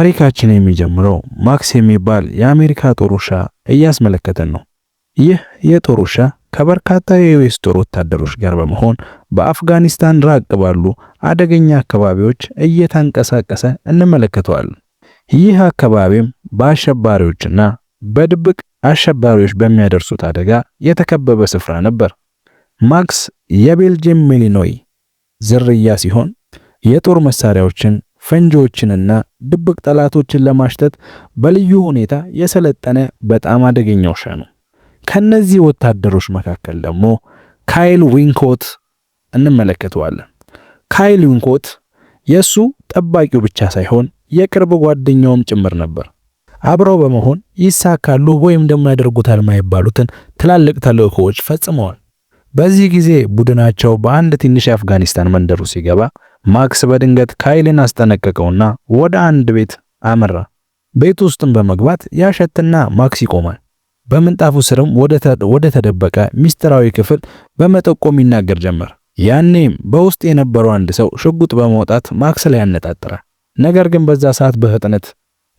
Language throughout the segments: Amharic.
ታሪካችን የሚጀምረው ማክስ የሚባል የአሜሪካ ጦር ውሻ እያስመለከተን ነው። ይህ የጦር ውሻ ከበርካታ የዩኤስ ጦር ወታደሮች ጋር በመሆን በአፍጋኒስታን ራቅ ባሉ አደገኛ አካባቢዎች እየተንቀሳቀሰ እንመለከተዋለን። ይህ አካባቢም በአሸባሪዎችና በድብቅ አሸባሪዎች በሚያደርሱት አደጋ የተከበበ ስፍራ ነበር። ማክስ የቤልጅየም ሜሊኖይ ዝርያ ሲሆን የጦር መሳሪያዎችን፣ ፈንጂዎችንና ድብቅ ጠላቶችን ለማሽተት በልዩ ሁኔታ የሰለጠነ በጣም አደገኛ ውሻ ነው። ከነዚህ ወታደሮች መካከል ደግሞ ካይል ዊንኮት እንመለከተዋለን። ካይል ዊንኮት የሱ ጠባቂው ብቻ ሳይሆን የቅርብ ጓደኛውም ጭምር ነበር። አብረው በመሆን ይሳካሉ ወይም ደግሞ ያደርጉታል የማይባሉትን ትላልቅ ተልእኮዎች ፈጽመዋል። በዚህ ጊዜ ቡድናቸው በአንድ ትንሽ የአፍጋኒስታን መንደሩ ሲገባ ማክስ በድንገት ካይልን አስጠነቀቀውና ወደ አንድ ቤት አመራ። ቤት ውስጥም በመግባት ያሸትና ማክስ ይቆማል። በምንጣፉ ስርም ወደ ተደበቀ ሚስጥራዊ ክፍል በመጠቆም ይናገር ጀመር። ያኔም በውስጥ የነበረው አንድ ሰው ሽጉጥ በማውጣት ማክስ ላይ ያነጣጥራል። ነገር ግን በዛ ሰዓት በፍጥነት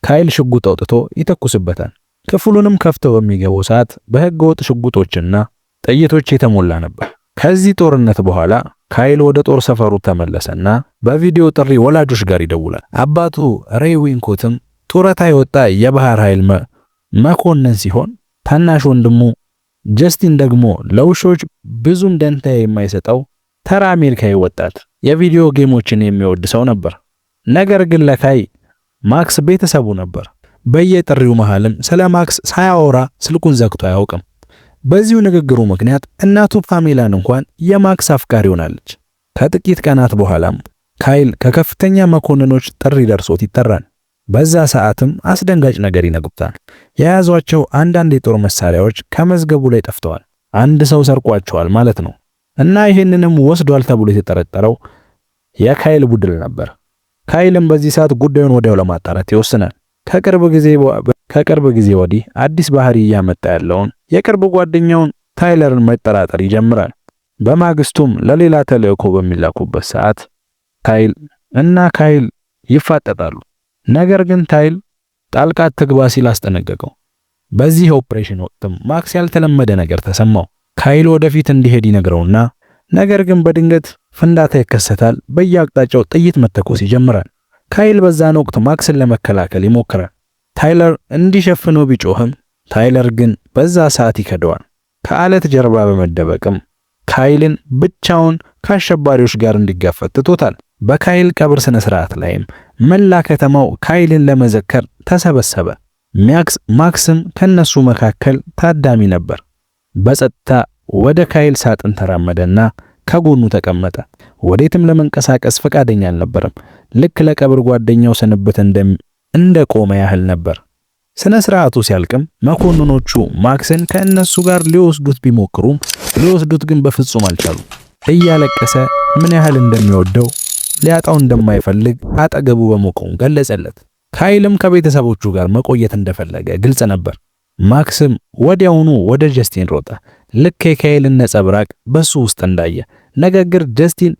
ካይል ሽጉጥ አውጥቶ ይተኩስበታል። ክፍሉንም ከፍተው በሚገቡ ሰዓት በህገ ወጥ ሽጉጦችና ጥይቶች የተሞላ ነበር። ከዚህ ጦርነት በኋላ ካይል ወደ ጦር ሰፈሩ ተመለሰና በቪዲዮ ጥሪ ወላጆች ጋር ይደውላል። አባቱ ሬይ ዊንኮትም ጡረታ የወጣ የባህር ኃይል መኮንን ሲሆን ታናሽ ወንድሙ ጀስቲን ደግሞ ለውሾች ብዙም ደንታ የማይሰጠው ተራ አሜሪካዊ ወጣት የቪዲዮ ጌሞችን የሚወድ ሰው ነበር። ነገር ግን ለካይል ማክስ ቤተሰቡ ነበር። በየጥሪው መሃልም ስለ ማክስ ሳያወራ ስልኩን ዘግቶ አያውቅም። በዚሁ ንግግሩ ምክንያት እናቱ ፓሜላን እንኳን የማክስ አፍቃሪ ሆናለች። ከጥቂት ቀናት በኋላም ካይል ከከፍተኛ መኮንኖች ጥሪ ደርሶት ይጠራል። በዛ ሰዓትም አስደንጋጭ ነገር ይነግሩታል። የያዟቸው አንዳንድ የጦር መሳሪያዎች ከመዝገቡ ላይ ጠፍተዋል። አንድ ሰው ሰርቋቸዋል ማለት ነው። እና ይህንንም ወስዷል ተብሎ የተጠረጠረው የካይል ቡድን ነበር። ካይልም በዚህ ሰዓት ጉዳዩን ወዲያው ለማጣራት ይወስናል። ከቅርብ ጊዜ ወዲህ አዲስ ባህሪ እያመጣ ያለውን የቅርብ ጓደኛውን ታይለርን መጠራጠር ይጀምራል። በማግስቱም ለሌላ ተልእኮ በሚላኩበት ሰዓት ታይል እና ካይል ይፋጠጣሉ። ነገር ግን ታይል ጣልቃ አትግባ ሲል አስጠነቀቀው። በዚህ ኦፕሬሽን ወቅትም ማክስ ያልተለመደ ነገር ተሰማው። ካይል ወደፊት እንዲሄድ ይነግረውና ነገር ግን በድንገት ፍንዳታ ይከሰታል። በየአቅጣጫው ጥይት መተኮስ ይጀምራል። ካይል በዛን ወቅት ማክስን ለመከላከል ይሞክራል። ታይለር እንዲሸፍነው ቢጮህም ታይለር ግን በዛ ሰዓት ይከደዋል። ከአለት ጀርባ በመደበቅም ካይልን ብቻውን ከአሸባሪዎች ጋር እንዲጋፈጥ ትቶታል። በካይል ቀብር ስነ ስርዓት ላይም መላ ከተማው ካይልን ለመዘከር ተሰበሰበ። ማክስም ከነሱ መካከል ታዳሚ ነበር። በጸጥታ ወደ ካይል ሳጥን ተራመደና ከጎኑ ተቀመጠ። ወዴትም ለመንቀሳቀስ ፈቃደኛ አልነበረም። ልክ ለቀብር ጓደኛው ስንብት እንደቆመ ያህል ነበር። ስነ ስርዓቱ ሲያልቅም መኮንኖቹ ማክስን ከእነሱ ጋር ሊወስዱት ቢሞክሩም ሊወስዱት ግን በፍጹም አልቻሉም። እያለቀሰ ምን ያህል እንደሚወደው ሊያጣው እንደማይፈልግ አጠገቡ በመቆም ገለጸለት። ካይልም ከቤተሰቦቹ ጋር መቆየት እንደፈለገ ግልጽ ነበር። ማክስም ወዲያውኑ ወደ ጀስቲን ሮጠ፣ ልክ የካይልን ነጸብራቅ በሱ ውስጥ እንዳየ። ነገር ግን ጀስቲን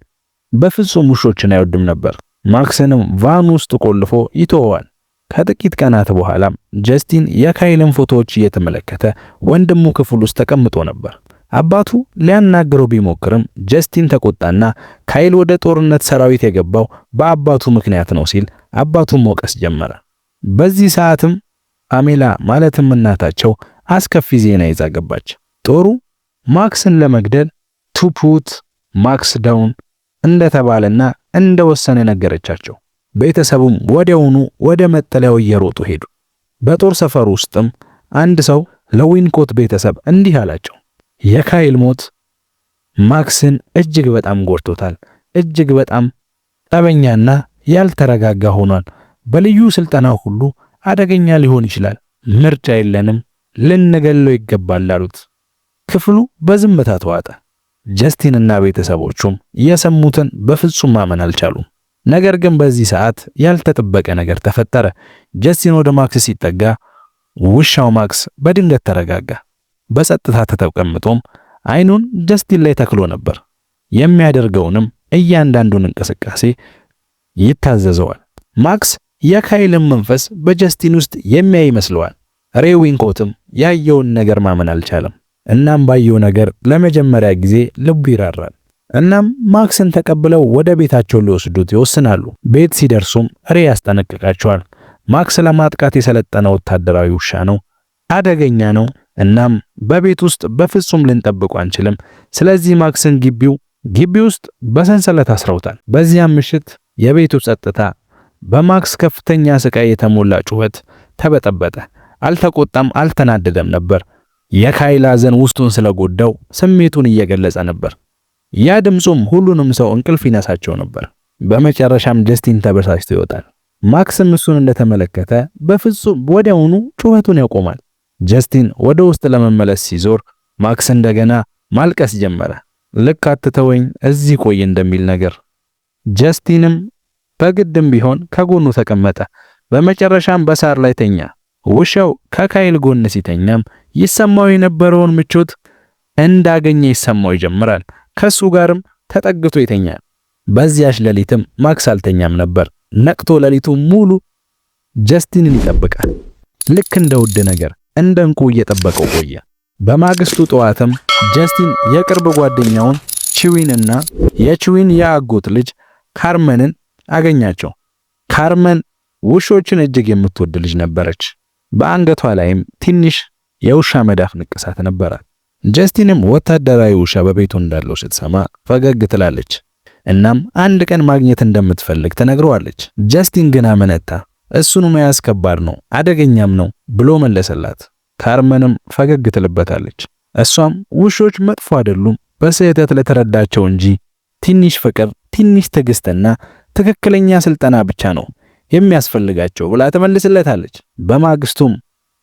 በፍጹም ውሾችን አይወድም ነበር። ማክስንም van ውስጥ ቆልፎ ይተወዋል። ከጥቂት ቀናት በኋላም ጀስቲን የካይልን ፎቶዎች እየተመለከተ ወንድሙ ክፍል ውስጥ ተቀምጦ ነበር። አባቱ ሊያናግረው ቢሞክርም ጀስቲን ተቆጣና ካይል ወደ ጦርነት ሰራዊት የገባው በአባቱ ምክንያት ነው ሲል አባቱን መውቀስ ጀመረ። በዚህ ሰዓትም ፓሜላ ማለትም እናታቸው አስከፊ ዜና ይዛ ገባች። ጦሩ ማክስን ለመግደል to put Max down እንደተባለና እንደወሰነ ነገረቻቸው። ቤተሰቡም ወዲያውኑ ወደ መጠለያው እየሮጡ ሄዱ። በጦር ሰፈር ውስጥም አንድ ሰው ለዊንኮት ቤተሰብ እንዲህ አላቸው። የካይል ሞት ማክስን እጅግ በጣም ጎድቶታል። እጅግ በጣም ጠበኛና ያልተረጋጋ ሆኗል። በልዩ ስልጠናው ሁሉ አደገኛ ሊሆን ይችላል። ምርጫ የለንም፣ ልንገለው ይገባል አሉት። ክፍሉ በዝምታ ተዋጠ። ጀስቲን እና ቤተሰቦቹም የሰሙትን በፍጹም ማመን አልቻሉም። ነገር ግን በዚህ ሰዓት ያልተጠበቀ ነገር ተፈጠረ። ጀስቲን ወደ ማክስ ሲጠጋ ውሻው ማክስ በድንገት ተረጋጋ። በጸጥታ ተቀምጦም አይኑን ጀስቲን ላይ ተክሎ ነበር። የሚያደርገውንም እያንዳንዱን እንቅስቃሴ ይታዘዘዋል። ማክስ የካይልን መንፈስ በጀስቲን ውስጥ የሚያይ ይመስለዋል። ሬ ዊንኮትም ያየውን ነገር ማመን አልቻለም። እናም ባየው ነገር ለመጀመሪያ ጊዜ ልቡ ይራራል። እናም ማክስን ተቀብለው ወደ ቤታቸው ሊወስዱት ይወስናሉ። ቤት ሲደርሱም ሬ ያስጠነቅቃቸዋል። ማክስ ለማጥቃት የሰለጠነ ወታደራዊ ውሻ ነው፣ አደገኛ ነው። እናም በቤት ውስጥ በፍጹም ልንጠብቀው አንችልም። ስለዚህ ማክስን ግቢ ውስጥ በሰንሰለት አስረውታል። በዚያም ምሽት የቤቱ ጸጥታ በማክስ ከፍተኛ ስቃይ የተሞላ ጩኸት ተበጠበጠ። አልተቆጣም፣ አልተናደደም ነበር። የካይል ሐዘን ውስጡን ስለጎዳው ስሜቱን እየገለጸ ነበር። ያ ድምፁም ሁሉንም ሰው እንቅልፍ ይነሳቸው ነበር። በመጨረሻም ጀስቲን ተበሳጭቶ ይወጣል። ማክስም እሱን እንደተመለከተ በፍጹም ወዲያውኑ ጩኸቱን ያቆማል። ጀስቲን ወደ ውስጥ ለመመለስ ሲዞር ማክስ እንደገና ማልቀስ ጀመረ። ልክ አትተወኝ እዚህ ቆይ እንደሚል ነገር። ጀስቲንም በግድም ቢሆን ከጎኑ ተቀመጠ። በመጨረሻም በሳር ላይ ተኛ። ውሻው ከካይል ጎን ሲተኛም ይሰማው የነበረውን ምቾት እንዳገኘ ይሰማው ይጀምራል። ከሱ ጋርም ተጠግቶ ይተኛል። በዚያች ሌሊትም ማክስ አልተኛም ነበር። ነቅቶ ሌሊቱ ሙሉ ጀስቲንን ይጠብቃል። ልክ እንደ ውድ ነገር እንደ እንቁ እየጠበቀው ቆየ። በማግስቱ ጠዋትም ጀስቲን የቅርብ ጓደኛውን ቺዊንና የቺዊን የአጎት ልጅ ካርመንን አገኛቸው። ካርመን ውሾችን እጅግ የምትወድ ልጅ ነበረች። በአንገቷ ላይም ትንሽ የውሻ መዳፍ ንቅሳት ነበራት። ጀስቲንም ወታደራዊ ውሻ በቤቱ እንዳለው ስትሰማ ፈገግ ትላለች። እናም አንድ ቀን ማግኘት እንደምትፈልግ ትነግረዋለች። ጀስቲን ግን አመነታ። እሱን መያዝ ከባድ ነው፣ አደገኛም ነው ብሎ መለሰላት። ካርመንም ፈገግ ትልበታለች። እሷም ውሾች መጥፎ አይደሉም፣ በስህተት ለተረዳቸው እንጂ ትንሽ ፍቅር፣ ትንሽ ትዕግስትና ትክክለኛ ስልጠና ብቻ ነው የሚያስፈልጋቸው ብላ ትመልስለታለች። በማግስቱም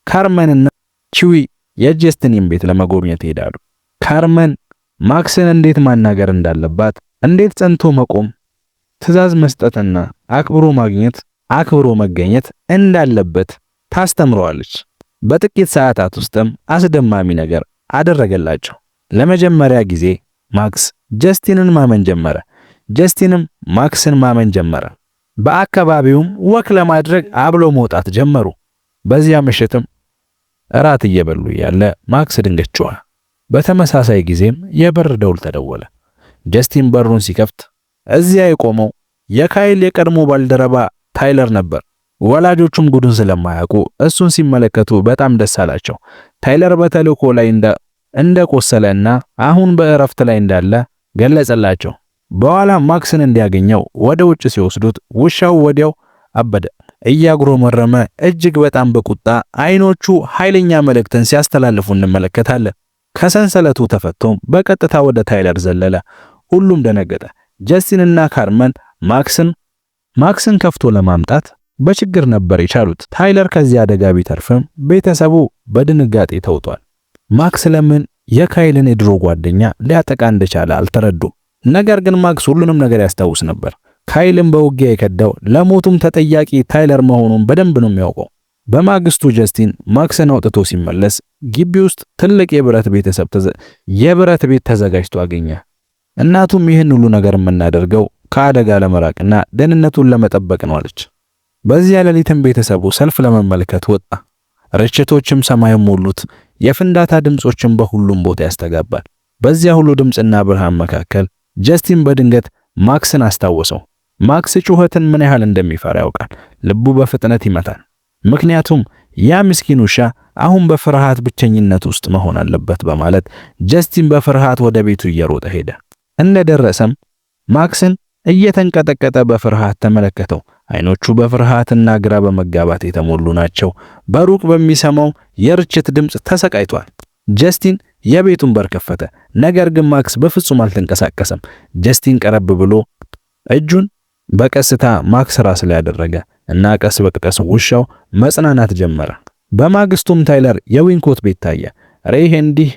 ካርመንና ቺዊ የጀስቲንን ቤት ለመጎብኘት ይሄዳሉ። ካርመን ማክስን እንዴት ማናገር እንዳለባት፣ እንዴት ጸንቶ መቆም፣ ትዕዛዝ መስጠትና አክብሮ ማግኘት አክብሮ መገኘት እንዳለበት ታስተምረዋለች። በጥቂት ሰዓታት ውስጥም አስደማሚ ነገር አደረገላቸው። ለመጀመሪያ ጊዜ ማክስ ጀስቲንን ማመን ጀመረ። ጀስቲንም ማክስን ማመን ጀመረ። በአካባቢውም walk ለማድረግ አብሎ መውጣት ጀመሩ። በዚያ ምሽትም እራት እየበሉ ያለ ማክስ ድንገት ጮኸ። በተመሳሳይ ጊዜም የበር ደውል ተደወለ። ጀስቲን በሩን ሲከፍት እዚያ የቆመው የካይል የቀድሞ ባልደረባ ታይለር ነበር። ወላጆቹም ጉዱን ስለማያውቁ እሱን ሲመለከቱ በጣም ደስ አላቸው። ታይለር በተልእኮ ላይ እንደቆሰለና አሁን በእረፍት ላይ እንዳለ ገለጸላቸው። በኋላ ማክስን እንዲያገኘው ወደ ውጭ ሲወስዱት ውሻው ወዲያው አበደ። እያጉረመረመ እጅግ በጣም በቁጣ አይኖቹ ኃይለኛ መልእክትን ሲያስተላልፉ እንመለከታለን። ከሰንሰለቱ ተፈቶም በቀጥታ ወደ ታይለር ዘለለ። ሁሉም ደነገጠ። ጀስቲን እና ካርመን ማክስን ከፍቶ ለማምጣት በችግር ነበር የቻሉት። ታይለር ከዚህ አደጋ ቢተርፍም ቤተሰቡ በድንጋጤ ተውጧል። ማክስ ለምን የካይልን የድሮ ጓደኛ ሊያጠቃ እንደቻለ አልተረዱም። ነገር ግን ማክስ ሁሉንም ነገር ያስታውስ ነበር። ካይልን በውጊያ የከዳው ለሞቱም ተጠያቂ ታይለር መሆኑን በደንብ ነው የሚያውቀው። በማግስቱ ጀስቲን ማክስን አውጥቶ ሲመለስ ግቢ ውስጥ ትልቅ የብረት ቤት ተዘጋጅቶ አገኘ። እናቱም ይህን ሁሉ ነገር የምናደርገው ከአደጋ ለመራቅና ደህንነቱን ለመጠበቅ ነው አለች። በዚያ ሌሊትም ቤተሰቡ ሰልፍ ለመመልከት ወጣ። ርችቶችም ሰማዩን ሞሉት። የፍንዳታ ድምጾችም በሁሉም ቦታ ያስተጋባል። በዚያ ሁሉ ድምፅና ብርሃን መካከል ጀስቲን በድንገት ማክስን አስታወሰው። ማክስ ጩኸትን ምን ያህል እንደሚፈራ ያውቃል። ልቡ በፍጥነት ይመታል። ምክንያቱም ያ ምስኪን ውሻ አሁን በፍርሃት ብቸኝነት ውስጥ መሆን አለበት በማለት ጀስቲን በፍርሃት ወደ ቤቱ እየሮጠ ሄደ። እንደደረሰም ማክስን እየተንቀጠቀጠ በፍርሃት ተመለከተው። አይኖቹ በፍርሃትና ግራ በመጋባት የተሞሉ ናቸው። በሩቅ በሚሰማው የርችት ድምፅ ተሰቃይቷል። ጀስቲን የቤቱን በር ከፈተ። ነገር ግን ማክስ በፍጹም አልተንቀሳቀሰም። ጀስቲን ቀረብ ብሎ እጁን በቀስታ ማክስ ራስ ላይ አደረገ እና ቀስ በቀስ ውሻው መጽናናት ጀመረ። በማግስቱም ታይለር የዊንኮት ቤት ታየ። ሬይ እንዲህ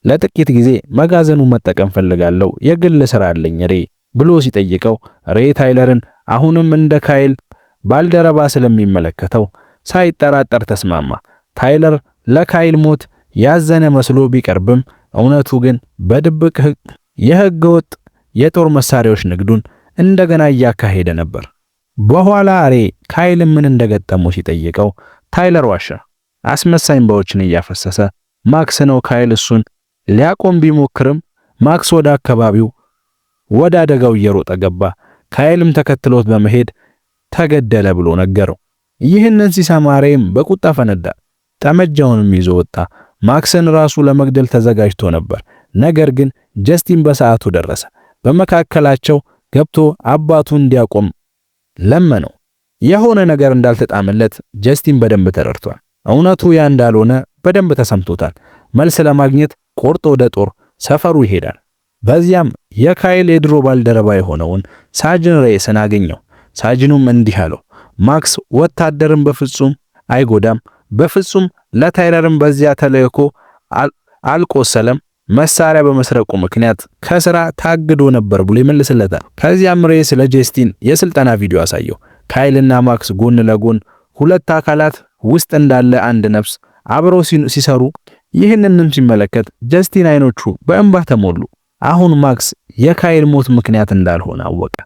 ለጥቂት ጊዜ መጋዘኑ መጠቀም ፈልጋለሁ፣ የግል ስራ አለኝ ሬ ብሎ ሲጠይቀው ሬ ታይለርን አሁንም እንደ ካይል ባልደረባ ስለሚመለከተው ሳይጠራጠር ተስማማ። ታይለር ለካይል ሞት ያዘነ መስሎ ቢቀርብም እውነቱ ግን በድብቅ የህገወጥ የጦር መሳሪያዎች ንግዱን እንደገና እያካሄደ ነበር። በኋላ ሬ ካይል ምን እንደገጠመው ሲጠይቀው ታይለር ዋሸ። አስመሳይ እንባዎችን እያፈሰሰ ማክስ ነው። ካይል እሱን ሊያቆም ቢሞክርም ማክስ ወደ አካባቢው ወደ አደጋው እየሮጠ ገባ። ካይልም ተከትሎት በመሄድ ተገደለ ብሎ ነገረው። ይህንን ሲሰማ ሬም በቁጣ ፈነዳ። ጠመንጃውንም ይዞ ወጣ። ማክስን ራሱ ለመግደል ተዘጋጅቶ ነበር። ነገር ግን ጀስቲን በሰዓቱ ደረሰ። በመካከላቸው ገብቶ አባቱ እንዲያቆም ለመነው። የሆነ ነገር እንዳልተጣመለት ጀስቲን በደንብ ተረድቷል። እውነቱ ያ እንዳልሆነ በደንብ ተሰምቶታል። መልስ ለማግኘት ቆርጦ ወደ ጦር ሰፈሩ ይሄዳል። በዚያም የካይል የድሮ ባልደረባ የሆነውን ሳጅን ሬስን አገኘው። ሳጅኑም እንዲህ አለው፣ ማክስ ወታደርን በፍጹም አይጎዳም፣ በፍጹም ለታይለርም በዚያ ተልእኮ አልቆሰለም፣ መሳሪያ በመስረቁ ምክንያት ከስራ ታግዶ ነበር ብሎ ይመልስለታል። ከዚያም ሬስ ለጀስቲን የስልጠና ቪዲዮ አሳየው። ካይልና ማክስ ጎን ለጎን ሁለት አካላት ውስጥ እንዳለ አንድ ነፍስ አብረው ሲሰሩ ይህንንም ሲመለከት ጀስቲን አይኖቹ በእንባ ተሞሉ። አሁን ማክስ የካይል ሞት ምክንያት እንዳልሆነ አወቀ።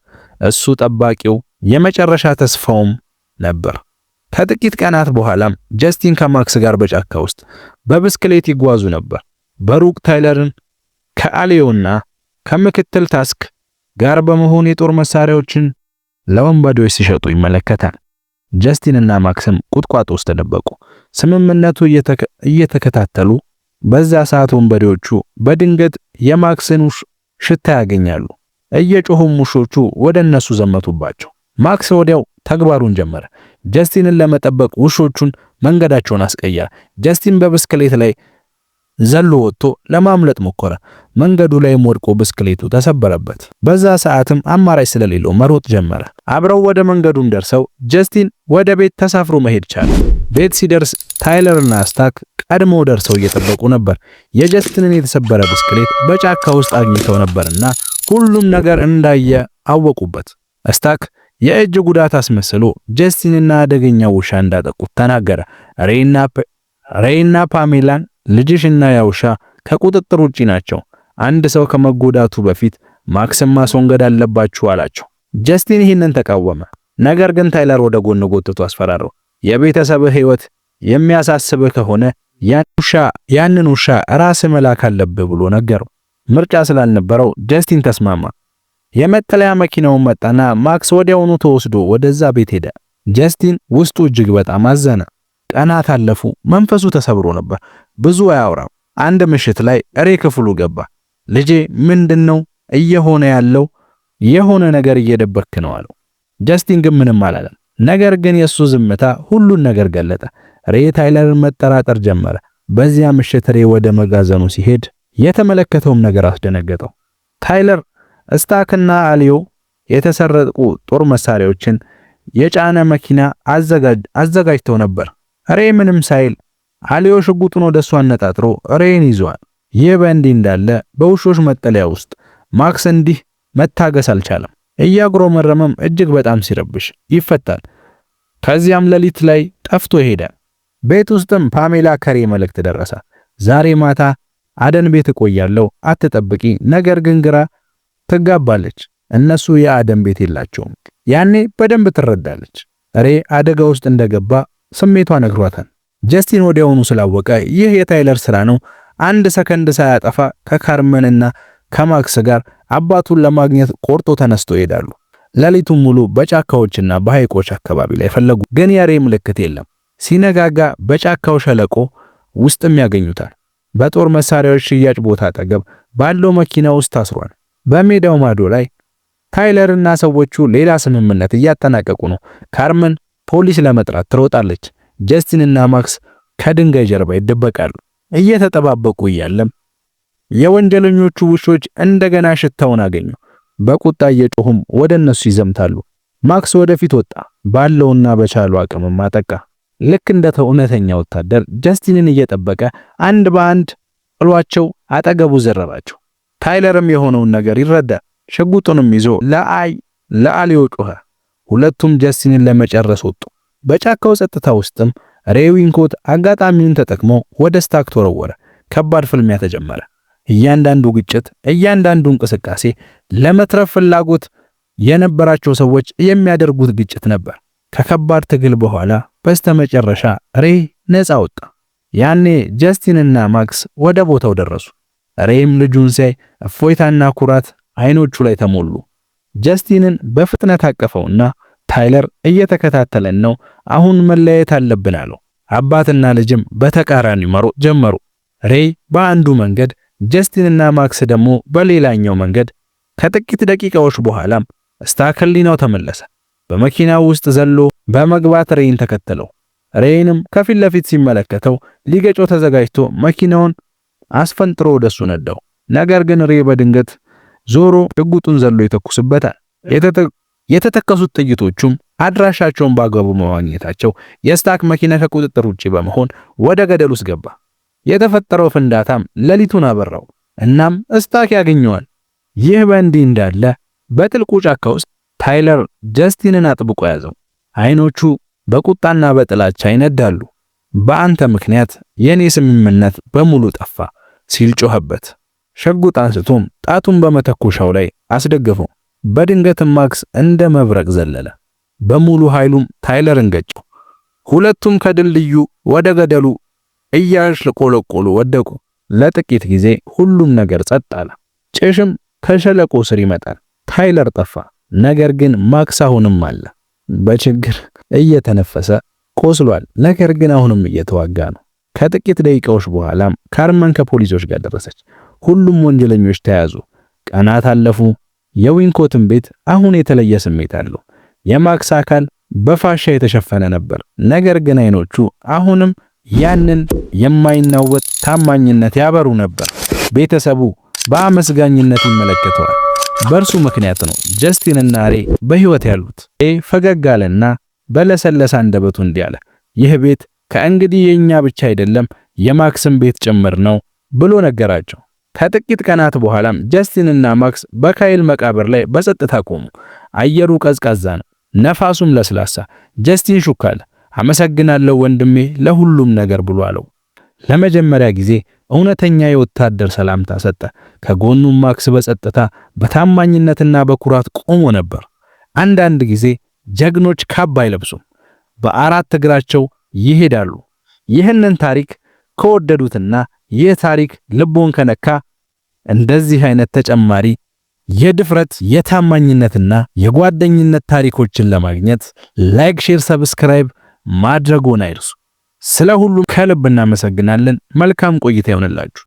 እሱ ጠባቂው የመጨረሻ ተስፋውም ነበር። ከጥቂት ቀናት በኋላም ጀስቲን ከማክስ ጋር በጫካ ውስጥ በብስክሌት ይጓዙ ነበር። በሩቅ ታይለርን ከአሊዮና ከምክትል ታስክ ጋር በመሆን የጦር መሳሪያዎችን ለወንበዴዎች ሲሸጡ ይመለከታል። ጀስቲን እና ማክስም ቁጥቋጦ ውስጥ ተደበቁ። ስምምነቱ እየተከታተሉ በዛ ሰዓት ወንበዴዎቹ በድንገት የማክስን ሽታ ያገኛሉ። እየጮሁም ውሾቹ ወደ እነሱ ዘመቱባቸው። ማክስ ወዲያው ተግባሩን ጀመረ። ጀስቲንን ለመጠበቅ ውሾቹን መንገዳቸውን አስቀየረ። ጀስቲን በብስክሌት ላይ ዘሎ ወጥቶ ለማምለጥ ሞከረ። መንገዱ ላይም ወድቆ ብስክሌቱ ተሰበረበት። በዛ ሰዓትም አማራጭ ስለሌለው መሮጥ ጀመረ። አብረው ወደ መንገዱም ደርሰው ጀስቲን ወደ ቤት ተሳፍሮ መሄድ ቻለ። ቤት ሲደርስ ታይለርና ስታክ ቀድመው ደርሰው እየጠበቁ ነበር። የጀስቲንን የተሰበረ ብስክሌት በጫካ ውስጥ አግኝተው ነበርና ሁሉም ነገር እንዳየ አወቁበት። ስታክ የእጅ ጉዳት አስመስሎ ጀስቲንና አደገኛ ውሻ እንዳጠቁት ተናገረ። ሬይና ፓሜላን ልጅሽና ያ ውሻ ከቁጥጥር ውጪ ናቸው፣ አንድ ሰው ከመጎዳቱ በፊት ማክስን ማስወገድ አለባችሁ አላቸው። ጀስቲን ይህንን ተቃወመ። ነገር ግን ታይለር ወደ ጎን ጎትቶ አስፈራረው። የቤተሰብህ ሕይወት የሚያሳስብህ ከሆነ ያንን ውሻ ራስህ መላክ አለብህ ብሎ ነገረው። ምርጫ ስላልነበረው ጀስቲን ተስማማ። የመጠለያ መኪናውን መጣና ማክስ ወዲያውኑ ተወስዶ ወደዛ ቤት ሄደ። ጀስቲን ውስጡ እጅግ በጣም አዘነ። ቀናት አለፉ። መንፈሱ ተሰብሮ ነበር። ብዙ አያወራም። አንድ ምሽት ላይ ሬ ክፍሉ ገባ። ልጄ ምንድነው እየሆነ ያለው? የሆነ ነገር እየደበክ ነው አለው። ጀስቲን ግን ምንም አላለም። ነገር ግን የሱ ዝምታ ሁሉን ነገር ገለጠ። ሬ ታይለርን መጠራጠር ጀመረ። በዚያ ምሽት ሬ ወደ መጋዘኑ ሲሄድ የተመለከተውም ነገር አስደነገጠው። ታይለር ስታክና አሊዮ የተሰረቁ ጦር መሳሪያዎችን የጫነ መኪና አዘጋጅተው ነበር። ሬ ምንም ሳይል አሊዮ ሽጉጡን ወደ እሱ አነጣጥሮ ሬን ይዟል። ይህ በእንዲህ እንዳለ በውሾች መጠለያ ውስጥ ማክስ እንዲህ መታገስ አልቻለም። እያጉረመረመም እጅግ በጣም ሲረብሽ ይፈታል። ከዚያም ሌሊት ላይ ጠፍቶ ይሄዳል። ቤት ውስጥም ፓሜላ ከሬ መልእክት ደረሰ። ዛሬ ማታ አደን ቤት እቆያለሁ፣ አትጠብቂ። ነገር ግን ግራ ትጋባለች። እነሱ የአደን ቤት የላቸውም። ያኔ በደንብ ትረዳለች። ሬ አደጋ ውስጥ እንደገባ ስሜቷ ነግሯታል። ጀስቲን ወዲያውኑ ስላወቀ ይህ የታይለር ስራ ነው። አንድ ሰከንድ ሳያጠፋ ከካርመንና ከማክስ ጋር አባቱን ለማግኘት ቆርጦ ተነስቶ ይሄዳሉ። ሌሊቱን ሙሉ በጫካዎችና በሐይቆች አካባቢ ላይ ፈለጉ፣ ግን የሬ ምልክት የለም። ሲነጋጋ በጫካው ሸለቆ ውስጥም ያገኙታል። በጦር መሳሪያዎች ሽያጭ ቦታ አጠገብ ባለው መኪና ውስጥ ታስሯል። በሜዳው ማዶ ላይ ታይለር እና ሰዎቹ ሌላ ስምምነት እያጠናቀቁ ነው። ካርመን ፖሊስ ለመጥራት ትሮጣለች። ጀስቲን እና ማክስ ከድንጋይ ጀርባ ይደበቃሉ። እየተጠባበቁ እያለም የወንጀለኞቹ ውሾች እንደገና ሽታውን አገኙ። በቁጣ እየጮሁም ወደ እነሱ ይዘምታሉ። ማክስ ወደፊት ወጣ፣ ባለውና በቻሉ አቅምም አጠቃ። ልክ እንደ እውነተኛ ወታደር ጀስቲንን እየጠበቀ አንድ በአንድ ጥሏቸው አጠገቡ ዘረራቸው። ታይለርም የሆነውን ነገር ይረዳል። ሽጉጡንም ይዞ ለአሊዮ ጮኸ። ሁለቱም ጀስቲንን ለመጨረስ ወጡ። በጫካው ጸጥታ ውስጥም ሬዊንኮት አጋጣሚውን ተጠቅሞ ወደ ስታክ ተወረወረ። ከባድ ፍልሚያ ተጀመረ። እያንዳንዱ ግጭት፣ እያንዳንዱ እንቅስቃሴ ለመትረፍ ፍላጎት የነበራቸው ሰዎች የሚያደርጉት ግጭት ነበር። ከከባድ ትግል በኋላ በስተመጨረሻ ሬይ ነፃ ወጣ። ያኔ ጀስቲንና ማክስ ወደ ቦታው ደረሱ። ሬይም ልጁን ሲያይ እፎይታና ኩራት አይኖቹ ላይ ተሞሉ። ጀስቲንን በፍጥነት አቀፈውና ታይለር እየተከታተለን ነው፣ አሁን መለያየት አለብን አለው። አባትና ልጅም በተቃራኒ መሮጥ ጀመሩ። ሬይ በአንዱ መንገድ፣ ጀስቲንና ማክስ ደግሞ በሌላኛው መንገድ። ከጥቂት ደቂቃዎች በኋላም ስታክ ህሊናው ተመለሰ። በመኪናው ውስጥ ዘሎ በመግባት ሬይን ተከተለው። ሬይንም ከፊት ለፊት ሲመለከተው ሊገጨው ተዘጋጅቶ መኪናውን አስፈንጥሮ ወደሱ ነዳው። ነገር ግን ሬይ በድንገት ዞሮ ሽጉጡን ዘሎ ይተኩስበታል። የተተከሱት ጥይቶቹም አድራሻቸውን በአግባቡ በማግኘታቸው የስታክ መኪና ከቁጥጥር ውጪ በመሆን ወደ ገደል ውስጥ ገባ። የተፈጠረው ፍንዳታም ሌሊቱን አበራው። እናም ስታክ ያገኘዋል። ይህ በእንዲህ እንዳለ በጥልቁ ጫካ ውስጥ ታይለር ጀስቲንን አጥብቆ ያዘው። አይኖቹ በቁጣና በጥላቻ ይነዳሉ። በአንተ ምክንያት የኔ ስምምነት በሙሉ ጠፋ ሲል ጮኸበት። ሽጉጥ አንስቶም ጣቱን በመተኮሻው ላይ አስደገፈው። በድንገትም ማክስ እንደ መብረቅ ዘለለ። በሙሉ ኃይሉም ታይለርን ገጨው። ሁለቱም ከድልድዩ ወደ ገደሉ እያሽቆለቆሉ ወደቁ። ለጥቂት ጊዜ ሁሉም ነገር ጸጥ አለ። ጭስም ከሸለቆ ስር ይመጣል። ታይለር ጠፋ። ነገር ግን ማክስ አሁንም አለ። በችግር እየተነፈሰ ቆስሏል። ነገር ግን አሁንም እየተዋጋ ነው። ከጥቂት ደቂቃዎች በኋላም ካርመን ከፖሊሶች ጋር ደረሰች። ሁሉም ወንጀለኞች ተያዙ። ቀናት አለፉ። የዊንኮትን ቤት አሁን የተለየ ስሜት አለው። የማክስ አካል በፋሻ የተሸፈነ ነበር። ነገር ግን አይኖቹ አሁንም ያንን የማይናወጥ ታማኝነት ያበሩ ነበር። ቤተሰቡ በአመስጋኝነት ይመለከተዋል። በእርሱ ምክንያት ነው ጀስቲን እና ሬ በህይወት ያሉት። ሬ ፈገግ አለና በለሰለሰ አንደበቱ እንዲህ አለ፣ ይህ ቤት ከእንግዲህ የኛ ብቻ አይደለም፣ የማክስም ቤት ጭምር ነው ብሎ ነገራቸው። ከጥቂት ቀናት በኋላም ጀስቲን እና ማክስ በካይል መቃብር ላይ በጸጥታ ቆሙ። አየሩ ቀዝቃዛ ነው፣ ነፋሱም ለስላሳ። ጀስቲን ሹክ አለ። አመሰግናለሁ ወንድሜ ለሁሉም ነገር ብሎ አለው። ለመጀመሪያ ጊዜ እውነተኛ የወታደር ሰላምታ ሰጠ። ከጎኑ ማክስ በጸጥታ በታማኝነትና በኩራት ቆሞ ነበር። አንዳንድ ጊዜ ጀግኖች ካባ አይለብሱም፣ በአራት እግራቸው ይሄዳሉ። ይህንን ታሪክ ከወደዱትና ይህ ታሪክ ልቦን ከነካ እንደዚህ አይነት ተጨማሪ የድፍረት፣ የታማኝነትና የጓደኝነት ታሪኮችን ለማግኘት like፣ share፣ subscribe ማድረጎን አይርሱ። ስለ ሁሉም ከልብ እናመሰግናለን። መልካም ቆይታ ይሆንላችሁ።